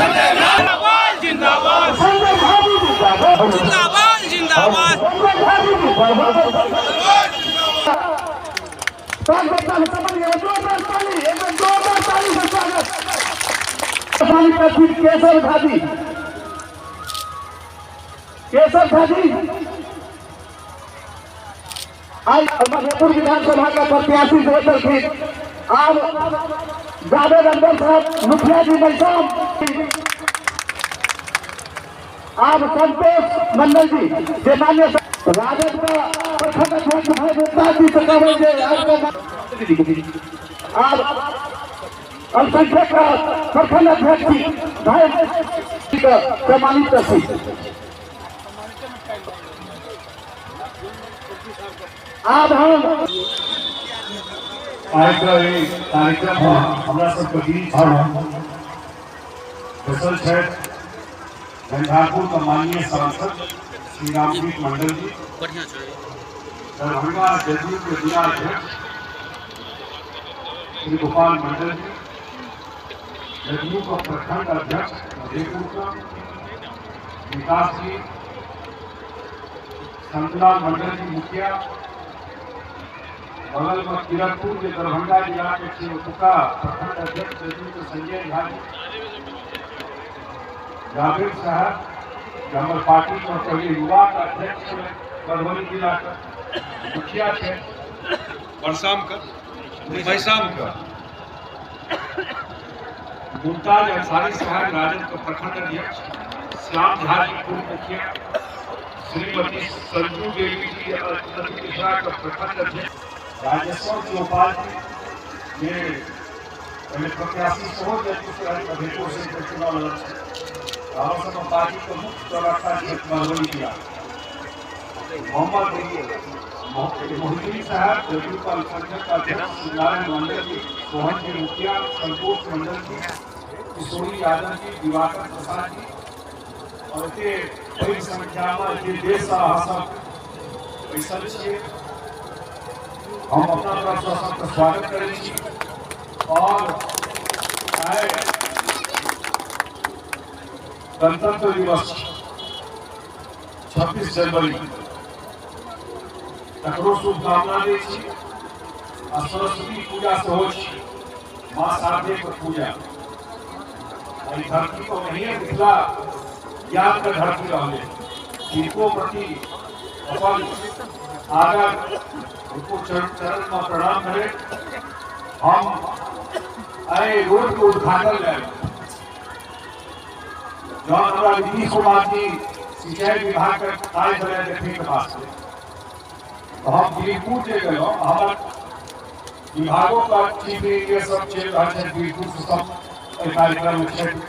जिंदाबाद जिंदाबाद जिंदाबाद। केशव झाजी, केशव झाजी आज मधेपुर विधानसभा का प्रत्याशी जो छलखिन। आब जावेद अकबर साहब, मुखिया जी मैसाम, आब संतोष मंडल जी जे मान्य राजद का प्रखंड अध्यक्ष भाई मुमताज जी से कहबै जे आब अल्पसंख्यक का प्रखंड अध्यक्ष जी भाई का सम्मानित करती। आब हम आइके ई कार्यक्रम हमरा सबके बीच बैसल छथि झंझारपुर के माननीय सांसद श्री रामप्रीत मंडल जी, दरभंगा जदयू के जिला अध्यक्ष श्री गोपाल मंडल जी, जदयू का प्रखंड अध्यक्ष मधेपुर का विकास जी, संतलाल मंडल जी मुखिया, बगल में किरतपुर के दरभंगा जिला के छै ओतुका प्रखंड अध्यक्ष जदयू के संजय झा जी, जावेद साहब जे हमर पार्टी के पहिले युवा के अध्यक्ष छलै, मधुबनी जिला के मुखिया छै बरसाम के, मैसाम के मुमताज अंसारी साहब राजद के प्रखंड अध्यक्ष, श्याम झा जी पूर्व मुखिया, श्रीमती संजू देवी जी अति पिछड़ा के प्रखंड अध्यक्ष, राजेश्वर चौपाल जी जे पहिले प्रत्याशी सेहो जदयू से मधेपुर से चुनाव लड़ल छै, हमर सबके पार्टी के मुख्य प्रवक्ता छथि मधुबनी जिला मोहम्मद मोहिद्दीन साहब, जदयू का अल्पसंख्यक अध्यक्ष नारायण मंडल जी, सोहन जी मुखिया, संतोष मंडल जी, किशोरी यादव जी, दिवाकर प्रसाद जी और एते पैघ संख्यामे जे देशसँ अहाँ सब बैसल छियै, हम अपना तरफसँ सबके स्वागत करै छी। और आइ गणतंत्र दिवस 26 जनवरी, तकरो शुभकामना दै छी आ सरस्वती पूजा सेहो छी, माँ शारदेके पूजा। एहि धरती पर नहिए मिथिला ज्ञानके धरती रहलै, तिनको प्रति अपन आदर, उनको चरण में प्रणाम करैत हम एहि रोडके उद्घाटन लेल जहन हमरा नीतीश कुमार जी सिंचाई विभाग के कार्य देले देखैके वास्ते, तो हम वीरपुर जे गेलहुँ, हमर विभागों का चीफ इंजीनियर सब चलि रहल छथि वीरपुर से, सब एहि कार्यक्रम में छथि,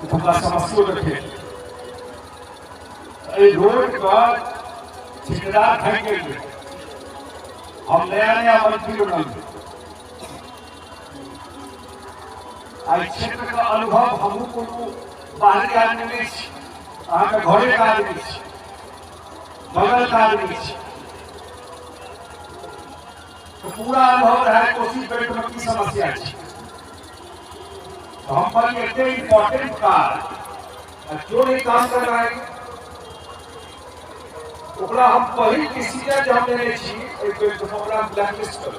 ओतुका समस्यो देखै। एहि रोड के ठेकेदार थाकि गेल रहै। हम नया नया मंत्री बनल रही। एहि क्षेत्र के अनुभव, हमहूँ कोनो बाहरी आदमी नहि छी, अहाँके घरेके आदमी छी, बगलके आदमी छी, तो पूरा अनुभव रहे कोसी बेल्ट में की समस्या छै। तो हम कहलिए एते इम्पोर्टेंट काज क्यों नहीं काम कर रहा है, ओकरा हम पहिल डिसीजन जे हम लेने छी एहि बेल्ट में, ओकरा ब्लैकलिस्ट करू।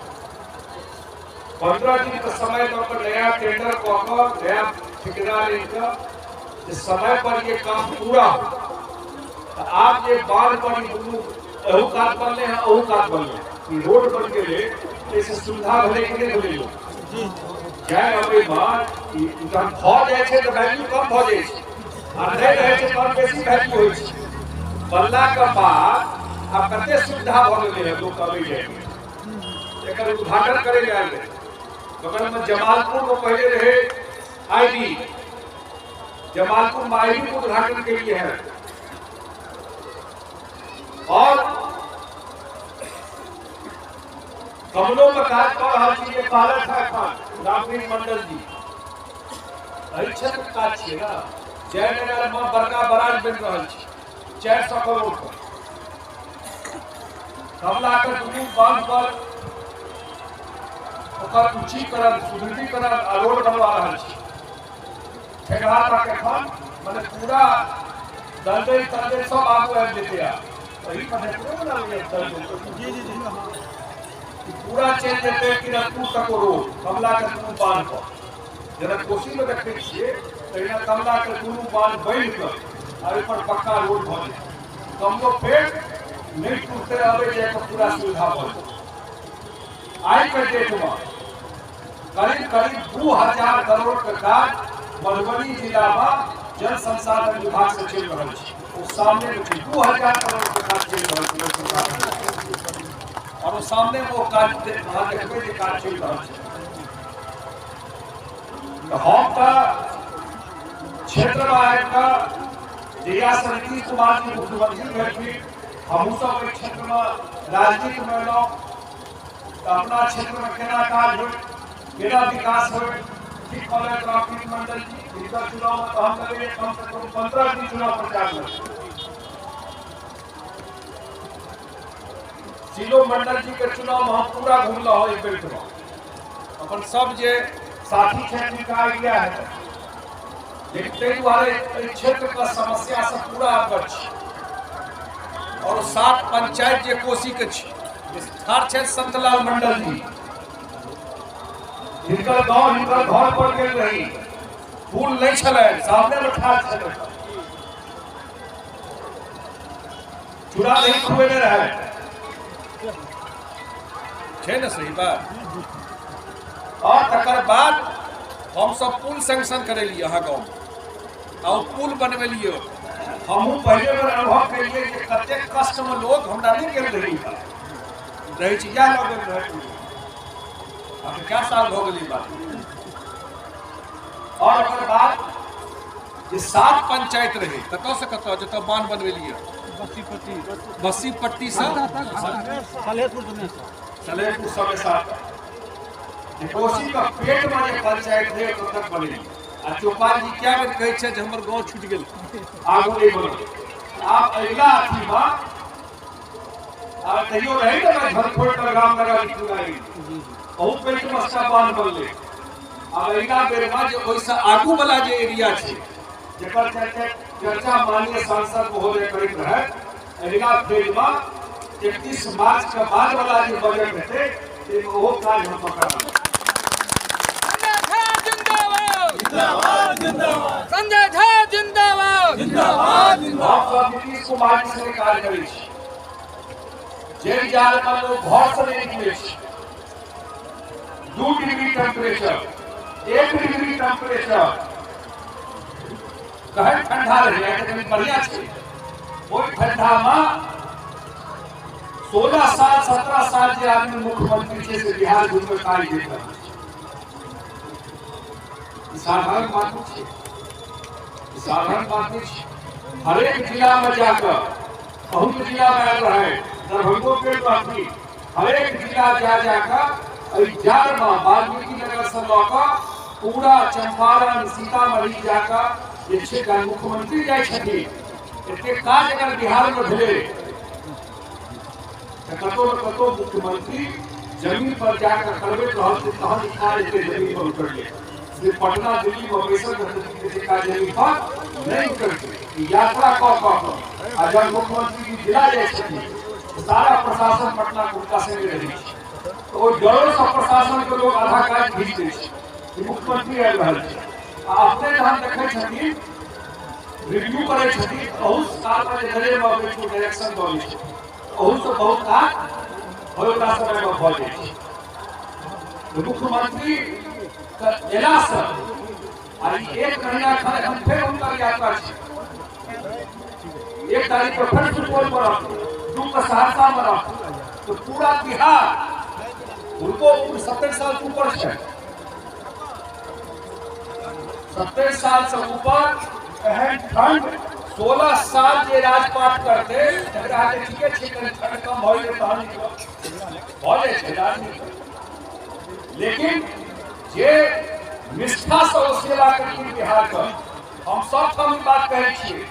15 दिन के समय दऽ कऽ नया टेंडर कऽ कऽ नया ठेकेदार आनि कऽ जे समय पर ये काम पूरा हो। तऽ आब जे बांध पर ई दुनू एहू कात बनले हैं, अहू कात बनले हैं, ई रोड बन गेलै, एहिसँ सुविधा भेलै कि नहि भेलै? लोक जाय अबै मे ई जहन भऽ जाइ छै तऽ वैल्यू कम भऽ जाइ छै आ नहि रहै छै तहन बेसी वैल्यू होइ छै। बनलाके बाद आब कते सुविधा भऽ गेलै हँ लोक अबै जायमे। एकर उद्घाटन करै लए आयल रहै। बगलमे जमालपुर में पहले रहे आईडी, जमालपुर में आईडी के उद्घाटन के लिए है और कमलों में काज कऽ रहल छी जे पालक था एखन रामवीर मंडल जी, एहि क्षेत्र के काज छियै ने। जयनगर में बड़का बराज बनि रहल छै 400 करोड़ पर, कमला के दुनू बांध पर ओकर ऊंचीकरण, सुदृढ़ीकरण आ रोड बनवा रहल छी। ठेकरा तक एखन मने पूरा दलदल तलदल सब आगू आबि जेतै। एही मधेपुरे ने दलदल जी जी जी पूरा चलि जेतै किरतपुर तक रोड, कमला के दुनू बान्ह पर जेना कोसी में देखै छियै तहिना कमला के दुनू बान्ह बान्हि कऽ आ ओहिपर पक्का रोड भऽ जेतै। कमलो फेर नहि टूटतै, अबै जाइके पूरा सुविधा भऽ जेतै। आइके डेटमे करीब करीब 2000 करोड़ के काज मधुबनी जिला में जल संसाधन विभाग से चलि रहल छै। ओ सामने छै 2000 करोड़ के काज चलि रहल छै जल संसाधन, और ओ सामने वो काज अहाँ देखबै जे काज चलि रहल छै। तऽ हम तऽ क्षेत्रमे आबि कऽ जहियासँ नीतीश कुमार जी मुख्यमंत्री भेलखिन, हमहूँ सब एहि क्षेत्रमे राजनीतिमे एलहुँ तऽ अपना क्षेत्रमे केना काज होइ, केना विकास होइ। ठीक कहलथि रामकृष्ण मंडल जी, हिनकर चुनावमे तऽ हम लगैए कम से कम 15 दिन चुनाव प्रचार में। सीलो मंडल जी के चुनाव में हम पूरा घुमलहुँ एहि बेल्टमे, अपन सब जे साथी छथि हुनका आइडिया है। लेकिन ताहि दुआरे एहि क्षेत्रके समस्या से पूरा अवगत छी। और 7 पंचायत जे कोसी के छी, ठाढ़ छथि संतलाल मंडल जी, हिनकर गाँव हिनकर घर पर गेल रही, पुल नहीं छलै, सामने में ठाढ़ छलै, चूड़ा नहीं खुएने रहे छै ने, सही बात। और तकर बाद हम सब पुल सैंक्शन करेलिए अहाँ गाँव में, आ ओ पुल बनवेलिए। हमहूँ पहिले बेर अनुभव केलिए जे कतेक कष्ट में लोग, हमरा नहीं गेल रही रहै छी, इएह लऽ गेल रहै। आब क्या साल भऽ गेलै बात। और ओकर बाद जे 7 पंचायत रहे, कतऽ से कतऽ जतऽ बान्ह बनवेलिए, बस्सी पट्टी से सलेहपुर समेसा तक, कोसी के पेट में जे पंचायत रहे ओतऽ तक बनेलिए। आ चौपाल जी क्या बेर कहै छै जे हमर गाँव छूटि गेल, आगू नहि बनल। आब अगिला अथीमे आब तैयो रहै ने झलफोड़ पर गाम लगा बहुत पैघ मस्का बान्ह बनलै। आब अगिला बेरमे जे ओहिसँ आगू वाला जे एरिया छै, जकर चर्चा माननीय सांसद महोदय करैत रहै, अगिला फेजमे 31 मार्च के बाद वाला जे बजट हेतै ताहिमे ओहो काज हम कराबै। संजय झा जिंदाबाद जिंदाबाद। हम सब नीतीश कुमार जी से काज करै छी, जाहि जालमे लोग घर से नहि निकलै छै, 2 डिग्री टेम्परेचर, 1 डिग्री टेम्परेचर कहे ठंडा रहे तऽ कनि बढ़िया छै। ओहि ठंडामे 16 साल 17 साल जे आदमी मुख्यमंत्री छै से बिहार घुमि कऽ काज देख रहल छै। साधारण बात नहि छै, साधारण बात नहि छै। हरेक जिलामे जाकऽ, बहुत जिलामे आयल रहै, दरभंगो गेल रहथिन, हरेक जिला जा जाकऽ एहि जाड़मे वाल्मीकि नगर से लऽ कऽ पूरा चंपारण सीतामढ़ी जाकऽ जे छै मुख्यमंत्री जाइ छथिन। एते काज अगर बिहारमे भेलै तऽ कतौ ने कतौ मुख्यमंत्री जमीन पर जाकऽ करबैत रहल छै, तहन ई काज एते जमीन पर उतरलै। सिर्फ पटना दिल्ली में बैसल रहतै काज जमीन पर नहि उतरतै। यात्रा कऽ कऽ कऽ आ जब मुख्यमंत्री जी जिला जाइ छथिन सारा प्रशासन पटना के हुनका संगे रहै छै, तऽ ओहि डरोसँ प्रशासन के लोग आधा काज घीच दै छै कि मुख्यमंत्री आबि रहल छै। आ अपने जहन देखै छथिन, रिव्यू करै छथिन, बहुत सालमे जे नजरिमे अबै छै डायरेक्शन दऽ दै छै, ओहूसँ बहुत काज होयवला समयमे भऽ जाइ छै। मुख्यमंत्री एलासँ आ ई 1 महीना एखन फेर हुनकर यात्रा छै, 1 तारीख के फेर सुपौल में रहतै, 2 के सहरसा में रहतै, तो पूरा बिहार हुनको उम्र 70 साल से ऊपर छै, 70 साल से ऊपर एहन ठंड 16 साल जे राजपाट करते तकरा ठीके छै, कनि ठंड कम भऽ गेलै तहन भऽ जाइ छै राजनीति। लेकिन जे निष्ठा से ओ सेवा करथिन बिहार के, हम सब ठाम ई बात कहै छियै,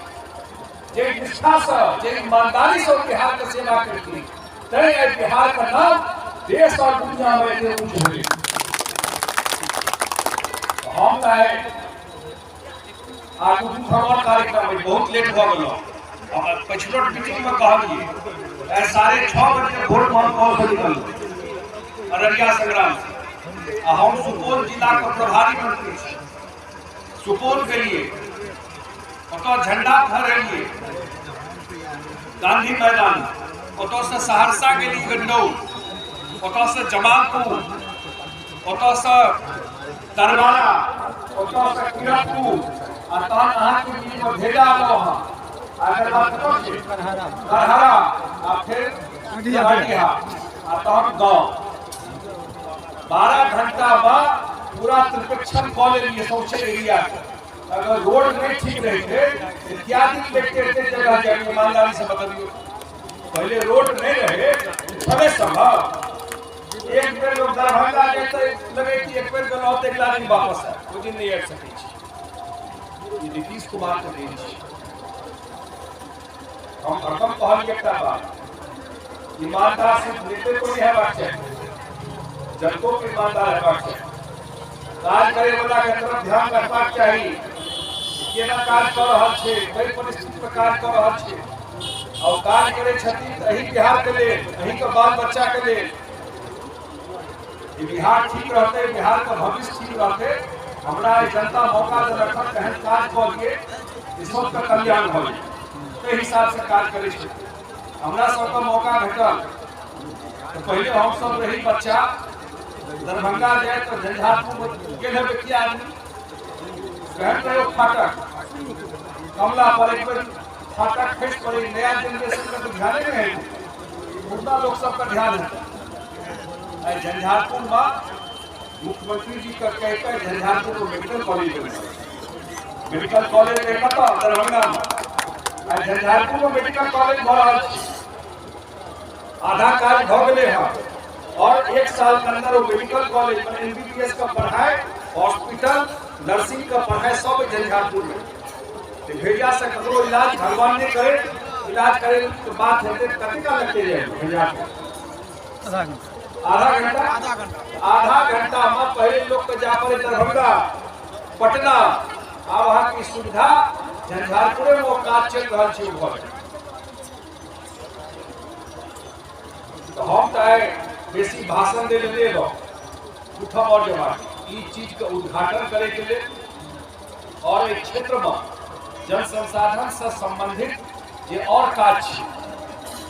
जे निष्ठा से जे ईमानदारी से बिहार के सेवा करथिन तैं एहि बिहार के नाम देश और दुनिया में एते ऊंच भेलै। हम तऽ बहुत लेट भऽ गेलहुँ। हम पछिलो मीटिंगमे कहलियै, आइ 6:30 बजे भोरमे हम गाँवसँ निकललहुँ अररिया संग्राम से, आ हम सुपौल जिलाके प्रभारी मंत्री छी। सुपौल गेलियै, ओतऽ झंडा फहरेलियै गांधी मैदान, ओतऽसँ सहरसा गेली गंडौल, ओतऽसँ जमालपुर, ओतऽसँ तरवारा, ओतऽसँ किरतपुर, आ तहन अहाँके बीचमे भेजा एलहुँ हँ, आ एकर बाद कतऽ छै करहरा, आ फेर अडिहा, आ तहन गाँव। 12 घंटामे पूरा त्रिपेक्षण कऽ लेलियै सौंसे एरियाके। अगर रोड नहीं ठीक रहते तो क्या दिन लगते एते जगह जाए, ईमानदारी से बतबियो। पहले रोड नहीं रहे तबे संभव। एक बेर लोग दरभंगा जाते लगे कि एक बेर गेलहुँ तऽ अगिला दिन वापस आयल, ओहि दिन नहीं आबि सकै छी। ई नीतीश कुमार के देन छै। हम हरदम कहलियै एकटा बात, ईमानदार सिर्फ नेते को नहीं हेबाक चाही, जनतो के ईमानदार हेबाक चाही। काज करे वाला के तरफ ध्यान रखबाक चाही, केना काज कऽ रहल छै, कई परिस्थिति में काज कऽ रहल छै, और काज करै छथिन तऽ एही बिहार के लेल, एही के बाल बच्चा के लेल। बिहार ठीक रहतै, बिहार के भविष्य ठीक रहतै, हमरा जनता मौका देलक हँ तेहन काज कऽ दियै जे सबके कल्याण भऽ जाइ, ताहि हिसाबसँ काज करै छथिन। हमरा सबके मौका भेटल तऽ पहिले हमसब रही बच्चा, दरभंगा जाए तऽ झंझारपुर गेल हेबै की आदमी, केहन रहे फाटक कमला पर एक बेर फाटक खसि पड़ै, नया जेनरेशन के तऽ ध्याने नहि हेतै, पुरना लोक सबके ध्यान हेतै। आइ झंझारपुरमे मुख्यमंत्री जी के कहि कऽ झंझारपुरमे मेडिकल कॉलेज बनि, मेडिकल कॉलेज रहै कतऽ दरभंगामे, आइ झंझारपुरमे मेडिकल कॉलेज भऽ रहल छै। आधा काज भऽ गेलै हँ, और 1 साल के अंदर वो मेडिकल कॉलेज में एमबीबीएस का पढ़ाई, हॉस्पिटल, नर्सिंग का पढ़ाई सब झंझारपुर में। तो भेड़िया से ककरो इलाज भगवान नहीं करे, इलाज करे तो बात हेतै कतेक लगते जाए झंझारपुर? आधा घंटा, आधा घंटा में पहले लोग के जा पड़े दरभंगा, पटना, आब अहाँके सुविधा झंझारपुरे में काज चलि रहल छै भऽ। तो हम तऽ आइ बेसी भाषण दै लेल नहि एलहुँ, उठब और जबाब ई चीजके उद्घाटन करैके लेल और एहि क्षेत्रमे जल संसाधन से संबंधित जे और काज छै,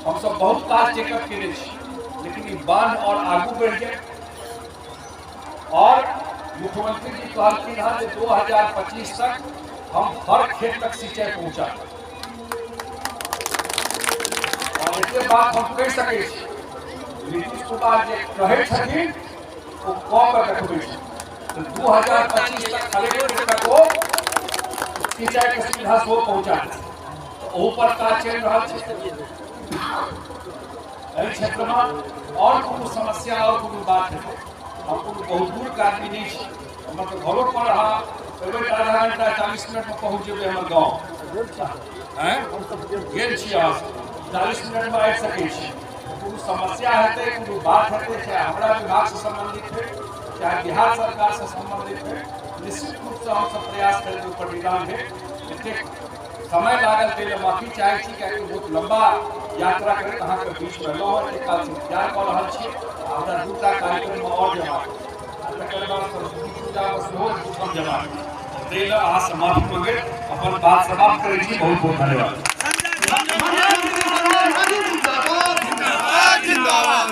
हमसब बहुत काज टेकअप केने छी, लेकिन ई बान्ह और आगू बढ़ि जाय। और मुख्यमंत्री जी कहलखिन हँ जे 2025 तक हम हर खेत तक सिंचाई पहुँचा। और एते बात हम कहि सकै छी, नीतीश कुमार जे कहै छथिन ओ कऽ के देखबै छथिन। तऽ 2025 तक हरेक खेत तक ओ सिंचाई के सुविधा सेहो पहुँचा देतै, तऽ ओहू पर काज चलि रहल छै। एहि क्षेत्रमे और कोनो समस्या और कोनो बात हेतै, हम कोनो बहुत दूरके आदमी नहि छी, हमर तऽ घरो पर अहाँ एबै तऽ आधा घंटा 40 मिनटमे पहुँच जेबै हमर गाँव। आँय गेल छी अहाँ 40 मिनटमे आबि सकै छी। कोनो समस्या हेतै, कोनो बात हेतै, चाहे हमरा विभागसँ सम्बन्धित है, चाहे बिहार सरकारसँ सम्बन्धित है, निश्चित रूपसँ हमसब प्रयास करबै ओकर निदान है। एतेक समय लागल ताहि लए माफी चाहै छी, कियाकि बहुत लम्बा यात्रा करैत अहाँके बीचमे एलहुँ हँ, एतेक कालसँ इंतजार कऽ रहल छी। हमरा 2टा कार्यक्रममे आओर जेबाक, आ तकर बाद सरस्वती पूजामे सेहो हम जेबाक, ताहि लए अहाँसँ माफी मँगैत अपन बात समाप्त करै छी। बहुत बहुत धन्यवाद। नीतीश कुमार जिंदाबाद।